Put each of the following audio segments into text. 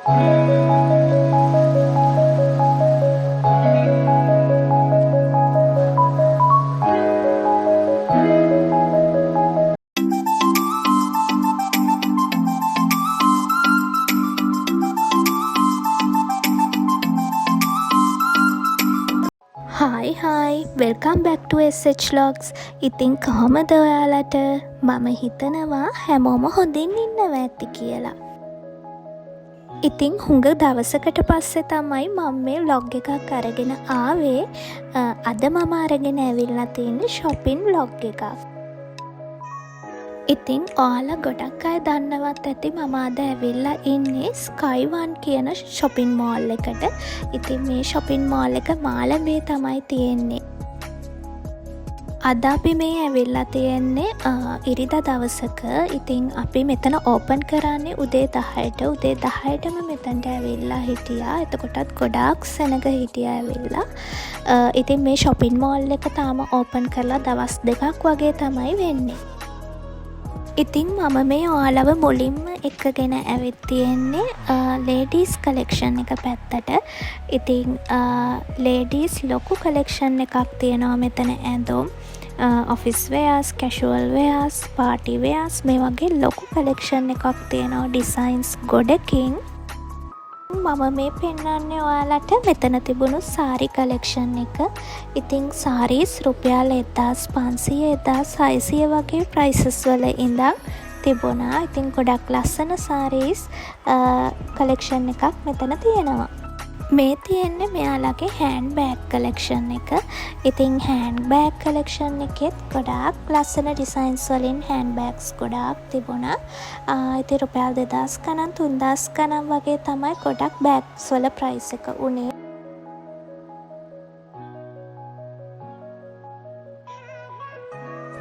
Hi hi, welcome back to SH Vlogs. ඉතින් කොහොමද ඔයාලට? මම හිතනවා හැමෝම හොඳින් ඉන්නවා ඇති කියලා. ඉතින් හුඟ දවසකට පස්සේ තමයි මම මේ ව්ලොග් එකක් අරගෙන ආවේ. අද මම අරගෙන ඇවිල්ලා තියෙන්නේ ෂොපින් ව්ලොග් එකක්. ඉතින් ඔයාලා ගොඩක් අය දන්නවත් ඇති මම අද ඇවිල්ලා ඉන්නේ ස්කයි වන් කියන ෂොපින් මෝල් එකට. ඉතින් මේ ෂොපින් මෝල් එක මාළඹේ තමයි තියෙන්නේ. අද අපි මේ ඇවිල්ලා තියෙන්නේ ඉරිදා දවසක. ඉතින් අපි මෙතන ඕපන් කරන්නේ උදේ 10ට. උදේ 10ටම මෙතනට ඇවිල්ලා හිටියා. එතකොටත් ගොඩාක් සෙනග හිටියා ඇවිල්ලා. ඉතින් මේ ෂොපින් මෝල් එක තාම ඕපන් කරලා දවස් 2ක් වගේ තමයි වෙන්නේ. ඉතින් මම මේ ඔයාලව මුලින්ම එක්කගෙන ඇවිත් තියෙන්නේ ලේඩීස් කලෙක්ෂන් එක පැත්තට. ඉතින් ලේඩීස් ලොකු කලෙක්ෂන් එකක් තියෙනවා මෙතන. ඇඳුම්, ඔෆිස් වෙයාස්, කැෂුවල් වෙයාස්, පාටි වෙයාස්, මේ වගේ ලොකු කලෙක්ෂන් එකක් තියෙනවා ඩිසයින්ස් ගොඩකින්. මම මේ පෙන්වන්නේ ඔයාලට මෙතන තිබුණු සාරි කලෙක්ෂන් එක. ඉතින් සාරීස් රුපියල් 1500, 1600 වගේ ප්‍රයිසස් වල ඉඳන් තිබුණා. ඉතින් ගොඩක් ලස්සන සාරීස් කලෙක්ෂන් එකක් මෙතන තියෙනවා. මේ තියෙන්නේ මෙයාලගේ හෑන්ඩ් බෑග් කලෙක්ෂන් එක. ඉතින් හෑන්ඩ් බෑග් කලෙක්ෂන් එකෙත් ගොඩාක් ලස්සන ඩිසයින්ස් වලින් හෑන්ඩ් බෑග්ස් ගොඩාක් තිබුණා. ඉතින් රුපියල් 2000 ගණන්, 3000 ගණන් වගේ තමයි ගොඩක් බෑග්ස් වල ප්‍රයිස් එක උනේ.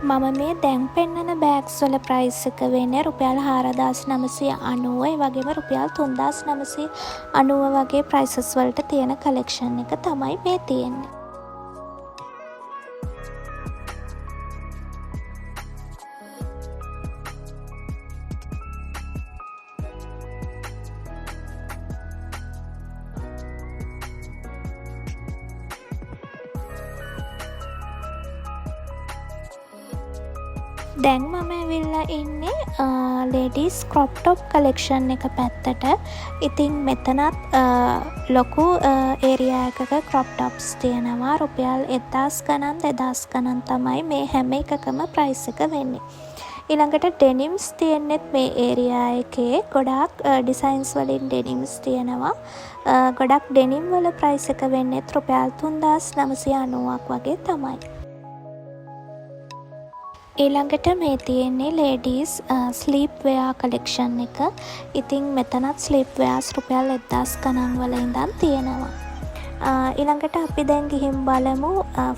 මම මේ දැන් පෙන්නන බෑග්ස් වල ප්‍රයිස් එක වෙන්නේ රුපියල් 4990, ඒ වගේම රුපියල් 3990 වගේ ප්‍රයිසස් වලට තියෙන කලෙක්ෂන් එක තමයි මේ තියෙන්නේ. දැන් මම ඇවිල්ලා ඉන්නේ ලේඩීස් ක්‍රොප් ටොප් කලෙක්ෂන් එක පැත්තට. ඉතින් මෙතනත් ලොකු ඒරියා එකක ක්‍රොප් ටොප්ස් තියෙනවා. රුපියල් 1000 ගණන්, 2000 ගණන් තමයි මේ හැම එකකම ප්‍රයිස් එක වෙන්නේ. ඊළඟට ඩෙනිම්ස් තියෙන්නෙත් මේ ඒරියා එකේ. ගොඩාක් ඩිසයින්ස් වලින් ඩෙනිම්ස් තියෙනවා. ගොඩක් ඩෙනිම් වල ප්‍රයිස් එක වෙන්නෙත් රුපියල් 3990ක් වගේ තමයි. ඊළඟට මේ තියෙන්නේ ලේඩීස් ස්ලීප් වෙයා කලෙක්ෂන් එක. ඉතින් මෙතනත් ස්ලීප් වෙයාස් රුපියල් 1000 ගණන් වල ඉඳන් තියෙනවා. ඊළඟට අපි දැන් ගිහින් බලමු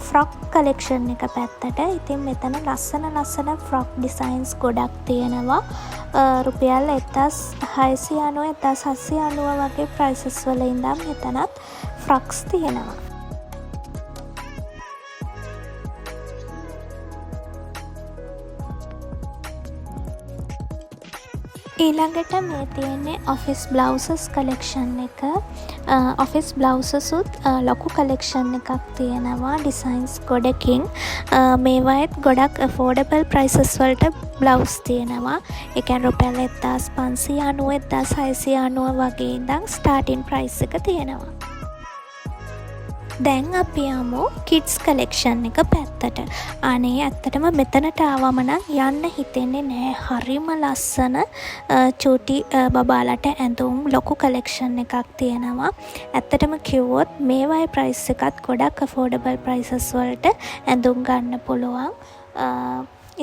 ෆ්‍රොක් කලෙක්ෂන් එක පැත්තට. ඉතින් මෙතන ලස්සන ලස්සන ෆ්‍රොක් ඩිසයින්ස් ගොඩක් තියෙනවා. රුපියල් 1690, 1790 වගේ ප්‍රයිසස් වල ඉඳන් මෙතනත් ෆ්‍රොක්ස් තියෙනවා. ඊළඟට මේ තියෙන්නේ ඔෆිස් බ්ලවුසස් කලෙක්ෂන් එක. ඔෆිස් බ්ලවුසසුත් ලොකු කලෙක්ෂන් එකක් තියෙනවා ඩිසයින්ස් ගොඩකින්. මේවායෙත් ගොඩක් ඇෆෝඩබල් ප්‍රයිසස් වලට බ්ලවුස් තියෙනවා. ඒ කියන්නේ රුපියල් 1590, 1690 වගේ ඉඳන් ස්ටාර්ටින් ප්‍රයිස් එක තියෙනවා. දැන් අපි යමු කිඩ්ස් කලෙක්ෂන් එක පැත්තට. අනේ ඇත්තටම මෙතනට ආවම නම් යන්න හිතෙන්නේ නෑ. හරිම ලස්සන චූටි බබාලට ඇඳුම් ලොකු කලෙක්ෂන් එකක් තියෙනවා. ඇත්තටම කිව්වොත් මේවායේ ප්‍රයිස් එකත් ගොඩක් ඇෆෝඩබල් ප්‍රයිසස් වලට ඇඳුම් ගන්න පුළුවන්.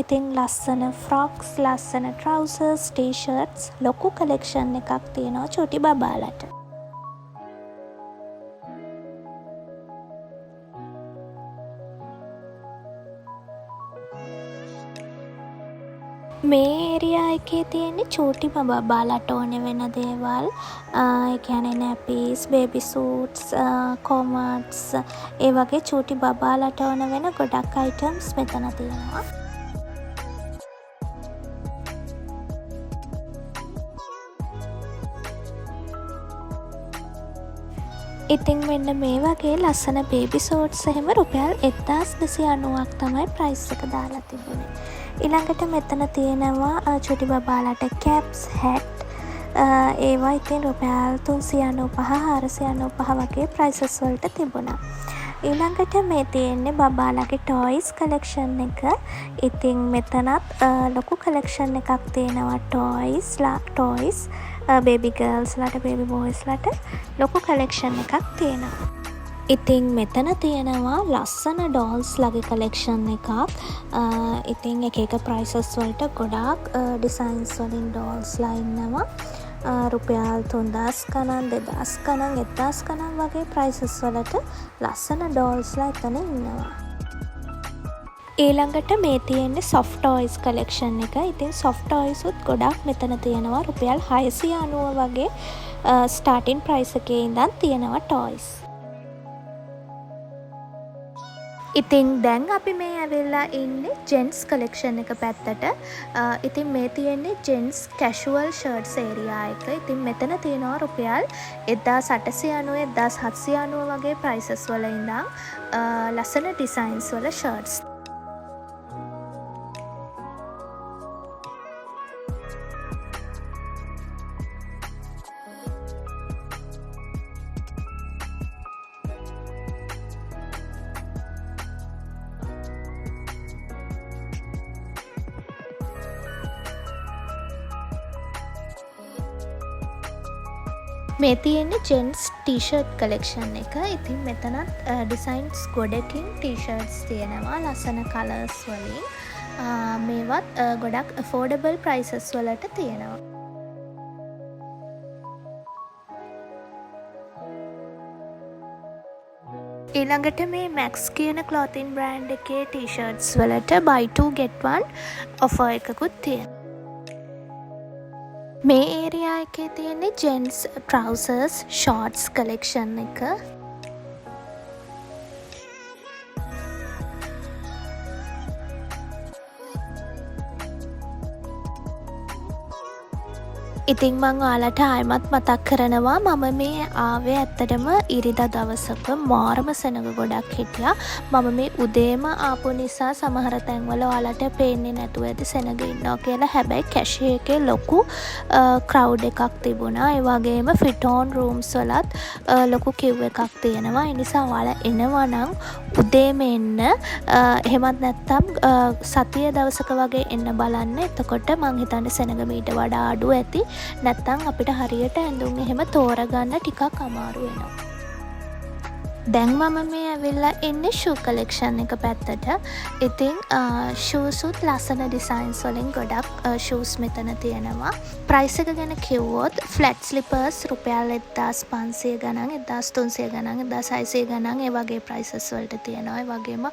ඉතින් ලස්සන ෆ්‍රොක්ස්, ලස්සන ට්‍රවුසර්ස්, ටී ෂර්ට්ස් ලොකු කලෙක්ෂන් එකක් තියෙනවා චූටි බබාලට. මේ ඒරියා එකේ තියෙන්නේ චූටිම බබාලට ඕනෙ වෙන දේවල්. ඒ කියන්නේ නැපීස්, බේබි සූට්ස්, කොමඩ්ස්, ඒ වගේ චූටි බබාලට ඕන වෙන ගොඩක් අයිටම්ස් මෙතන තියෙනවා. ඉතින් මෙන්න මේ වගේ ලස්සන බේබි සූට්ස් එහෙම රුපියල් 1290ක් තමයි ප්‍රයිස් එක දාලා තිබුණේ. ඊළඟට මෙතන තියෙනවා චුටි බබාලට කැප්ස්, හැට්. ඒවා ඉතින් රුපියල් 395, 495 වගේ ප්‍රයිසස් වලට තිබුණා. ඊළඟට මේ තියෙන්නේ බබාලගේ ටොයිස් කලෙක්ෂන් එක. ඉතින් මෙතනත් ලොකු කලෙක්ෂන් එකක් තියෙනවා. ටොයිස් බේබි ගර්ල්ස්ලාට, බේබි බෝයිස්ලාට ලොකු කලෙක්ෂන් එකක් තියෙනවා. ඉතින් මෙතන තියෙනවා ලස්සන ඩෝල්ස්ලගේ කලෙක්ෂන් එකක්. ඉතින් එක එක ප්‍රයිසස් වලට ගොඩාක් ඩිසයින්ස් වලින් ඩෝල්ස්ලා ඉන්නවා. රුපියල් 3000 ගණන්, 2000 ගණන්, 1000 ගණන් වගේ ප්‍රයිසස් වලට ලස්සන ඩෝල්ස්ලා එතන ඉන්නවා. ඊළඟට මේ තියෙන්නේ සොෆ්ට් ටොයිස් කලෙක්ෂන් එක. ඉතින් සොෆ්ට් ටොයිසුත් ගොඩක් මෙතන තියෙනවා. රුපියල් 690 වගේ ස්ටාර්ටින් ප්‍රයිස් එකේ ඉඳන් තියෙනවා ටොයිස්. ඉතින් දැන් අපි මේ ඇවිල්ලා ඉන්නේ ජෙන්ට්ස් කලෙක්ෂන් එක පැත්තට. ඉතින් මේ තියෙන්නේ ජෙන්ට්ස් කැෂුවල් ෂර්ට්ස් ඒරියා එක. ඉතින් මෙතන තියෙනවා රුපියල් 1890, 1790 වගේ ප්‍රයිසස් වල ඉඳන් ලස්සන ඩිසයින්ස් වල ෂර්ට්ස්. මේ තියෙන්නේ ජෙන්ට්ස් ටී-ෂර්ට් කලෙක්ෂන් එක. ඉතින් මෙතනත් ඩිසයින්ස් ගොඩකින් ටී-ෂර්ට්ස් තියෙනවා ලස්සන කලර්ස් වලින්. මේවත් ගොඩක් ඇෆෝඩබල් ප්‍රයිසස් වලට තියෙනවා. ඊළඟට මේ මැක්ස් කියන ක්ලෝතින් බ්‍රෑන්ඩ් එකේ ටී-ෂර්ට්ස් වලට buy two get one offer එකකුත් තියෙනවා. මේ ඒරියා එකේ තියෙන්නේ ජෙන්ට්ස් ට්‍රවුසර්ස්, ෂෝට්ස් කලෙක්ෂන් එක. ඉතින් මං ඔයාලට ආයෙමත් මතක් කරනවා, මම මේ ආවේ ඇත්තටම ඉරිදා දවසක. මාරම සෙනඟ ගොඩක් හිටියා. මම මේ උදේම ආපු නිසා සමහර තැන්වල ඔයාලට පේන්නේ නැතුව ඇති සෙනඟ ඉන්නවා කියලා. හැබැයි කැෂියර් එකේ ලොකු ක්‍රවුඩ් එකක් තිබුණා. ඒ වගේම ෆිට් ඔන් රූම්ස් වලත් ලොකු කියු එකක් තියෙනවා. ඒ නිසා ඔයාලා එනවා නම් උදේම එන්න. එහෙමත් නැත්නම් සතිය දවසක වගේ එන්න බලන්න. එතකොට මං හිතන්නේ සෙනඟ මීට වඩා අඩු ඇති. නැත්තම් අපිට හරියට ඇඳුම් එහෙම තෝරගන්න ටිකක් අමාරු වෙනවා. දැන් මම මේ ඇවිල්ලා ඉන්නේ ෂූ කලෙක්ෂන් එක පැත්තට. ඉතින් ෂූසුත් ලස්සන ඩිසයින්ස් වලින් ගොඩක් ෂූස් මෙතන තියෙනවා. ප්‍රයිස් එක ගැන කිව්වොත් ෆ්ලැට් ස්ලිපර්ස් රුපියල් 1500 ගණන්, 1300 ගණන්, 1600 ගණන් ඒ වගේ ප්‍රයිසස් වලට තියෙනවා. ඒ වගේම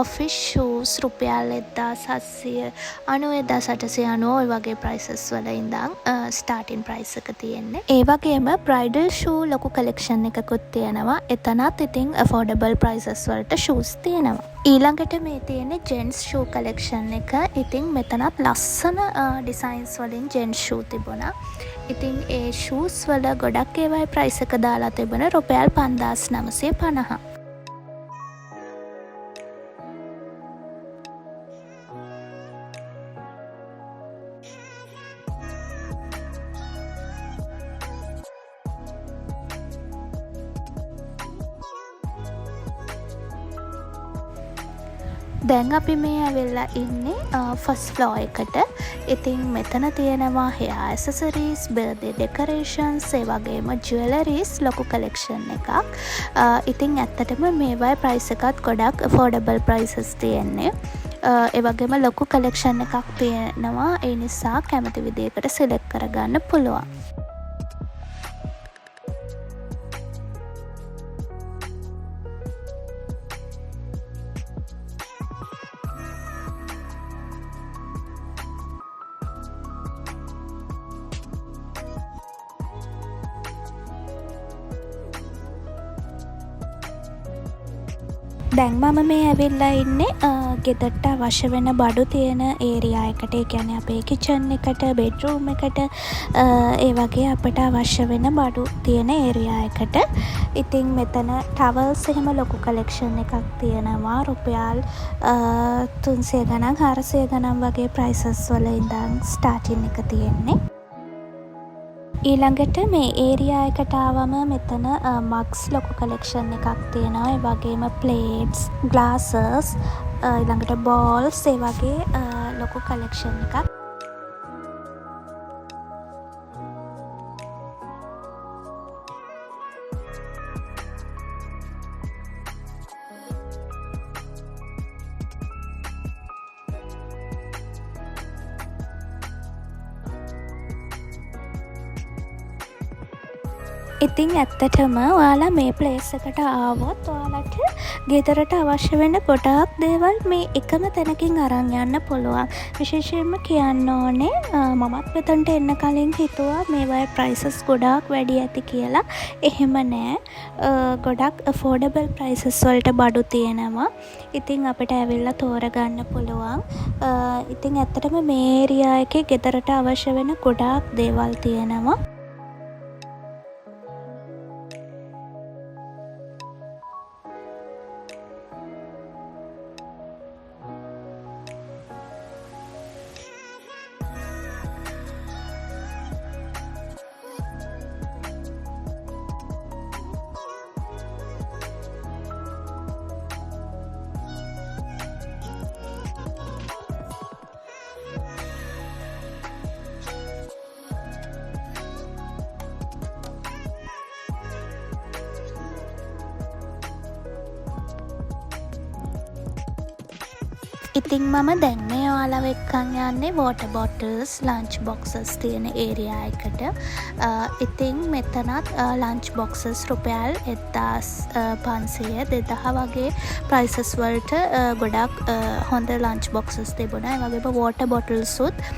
ඔෆිස් ෂූස් රුපියල් 1790, 1890 ඔය වගේ ප්‍රයිසස් වල ඉඳන් ස්ටාර්ටින් ප්‍රයිස් එක තියෙන්නේ. ඒ වගේම බ්‍රයිඩල් ෂූ ලොකු කලෙක්ෂන් එකකුත් තියෙනවා. එතනත් ඉතින් ඇෆෝඩබල් ප්‍රයිසස් වලට ෂූස් තියෙනවා. ඊළඟට මේ තියෙන්නේ ජෙන්ට්ස් ෂූ කලෙක්ෂන් එක. ඉතින් මෙතනත් ලස්සන ඩිසයින්ස් වලින් ජෙන්ට්ස් ෂූ තිබුණා. ඉතින් ඒ ෂූස් වල ගොඩක් ඒවායේ ප්‍රයිස් එක දාලා තිබුණ රුපියල් 5950. දැන් අපි මේ ඇවිල්ලා ඉන්නේ ෆස්ට් ෆ්ලෝර් එකට. ඉතින් මෙතන තියෙනවා හෙයා ඇක්සසරීස්, බර්ත්ඩේ ඩෙකරේෂන්ස්, ඒ වගේම ජුවලරීස් ලොකු කලෙක්ෂන් එකක්. ඉතින් ඇත්තටම මේවායේ ප්‍රයිස් එකත් ගොඩක් ඇෆෝඩබල් ප්‍රයිසස් තියෙන්නේ. ඒ වගේම ලොකු කලෙක්ෂන් එකක් තියෙනවා. ඒ නිසා කැමති විදිහකට සිලෙක්ට් කරගන්න පුළුවන්. දැන් මම මේ ඇවිල්ලා ඉන්නේ ගෙදරට අවශ්‍ය වෙන බඩු තියෙන ඒරියා එකට. ඒ කියන්නේ අපේ කිචන් එකට, බෙඩ්රූම් එකට, ඒ වගේ අපට අවශ්‍ය වෙන බඩු තියෙන ඒරියා එකට. ඉතින් මෙතන ටවල්ස් එහෙම ලොකු කලෙක්ෂන් එකක් තියෙනවා. රුපියල් 300 ගණන්, 400 ගණන් වගේ ප්‍රයිසස් වල ඉඳන් ස්ටාටින් එක තියෙන්නේ. ඊළඟට මේ ඒරියා එකට ආවම මෙතන මග්ස් ලොකු කලෙක්ෂන් එකක් තියෙනවා. ඒ වගේම ප්ලේට්ස්, ග්ලාසස්, ඊළඟට බෝල්ස්, ඒ වගේ ලොකු කලෙක්ෂන් එකක්. ඉතින් ඇත්තටම ඔයාලා මේ ප්ලේස් එකට ආවොත් ඔයාලට ගෙදරට අවශ්‍ය වෙන ගොඩාක් දේවල් මේ එකම තැනකින් අරන් යන්න පුළුවන්. විශේෂයෙන්ම කියන්න ඕනේ, මමත් මෙතනට එන්න කලින් හිතුවා මේවායේ ප්‍රයිසස් ගොඩාක් වැඩි ඇති කියලා. එහෙම නෑ. ගොඩක් ඇෆෝඩබල් ප්‍රයිසස් වලට බඩු තියෙනවා. ඉතින් අපිට ඇවිල්ලා තෝරගන්න පුළුවන්. ඉතින් ඇත්තටම මේ ඒරියා එකේ ගෙදරට අවශ්‍ය වෙන ගොඩාක් දේවල් තියෙනවා. ඉතින් මම දැන් මේ ඔයාලව එක්කන් යන්නේ වෝටර් බොටල්ස්, ලන්ච් බොක්සස් තියෙන ඒරියා එකට. ඉතින් මෙතනත් ලන්ච් බොක්සස් රුපියල් 1500, 2000 වගේ ප්‍රයිසස් වලට ගොඩක් හොඳ ලන්ච් බොක්සස් තිබුණා. ඒ වගේම වෝටර් බොටල්සුත්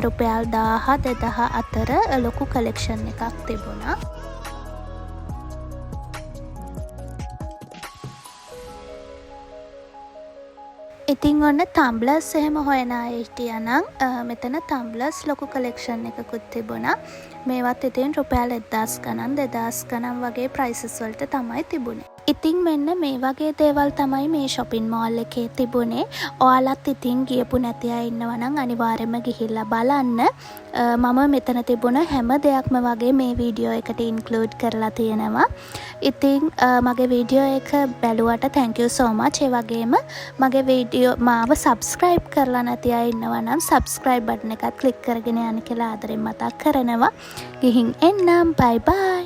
රුපියල් 1000, 2000 අතර ලොකු කලෙක්ෂන් එකක් තිබුණා. ඉතින් ඔන්න තම්බ්ලර්ස් එහෙම හොයන අය හිටියා නම් මෙතන තම්බ්ලර්ස් ලොකු කලෙක්ෂන් එකකුත් තිබුණා. මේවත් ඉතින් රුපියල් 1000 ගණන්, 2000 ගණන් වගේ ප්‍රයිසස් වලට තමයි තිබුණේ. ඉතින් මෙන්න මේ වගේ දේවල් තමයි මේ ෂොපින් මෝල් එකේ තිබුණේ. ඔයාලත් ඉතින් ගියපු නැති අය ඉන්නවා නම් අනිවාර්යයෙන්ම ගිහිල්ලා බලන්න. මම මෙතන තිබුණ හැම දෙයක්ම වගේ මේ වීඩියෝ එකට ඉන්ක්ලූඩ් කරලා තියෙනවා. ඉතින් මගේ වීඩියෝ එක බැලුවට thank you so much. ඒ වගේම මගේ වීඩියෝ මාව සබ්ස්ක්‍රයිබ් කරලා නැති අය ඉන්නවා නම් සබ්ස්ක්‍රයිබ් බටන් එකත් ක්ලික් කරගෙන යන්න කියලා ආදරෙන් මතක් කරනවා. ගිහින් එන්නම්. බයි බයි.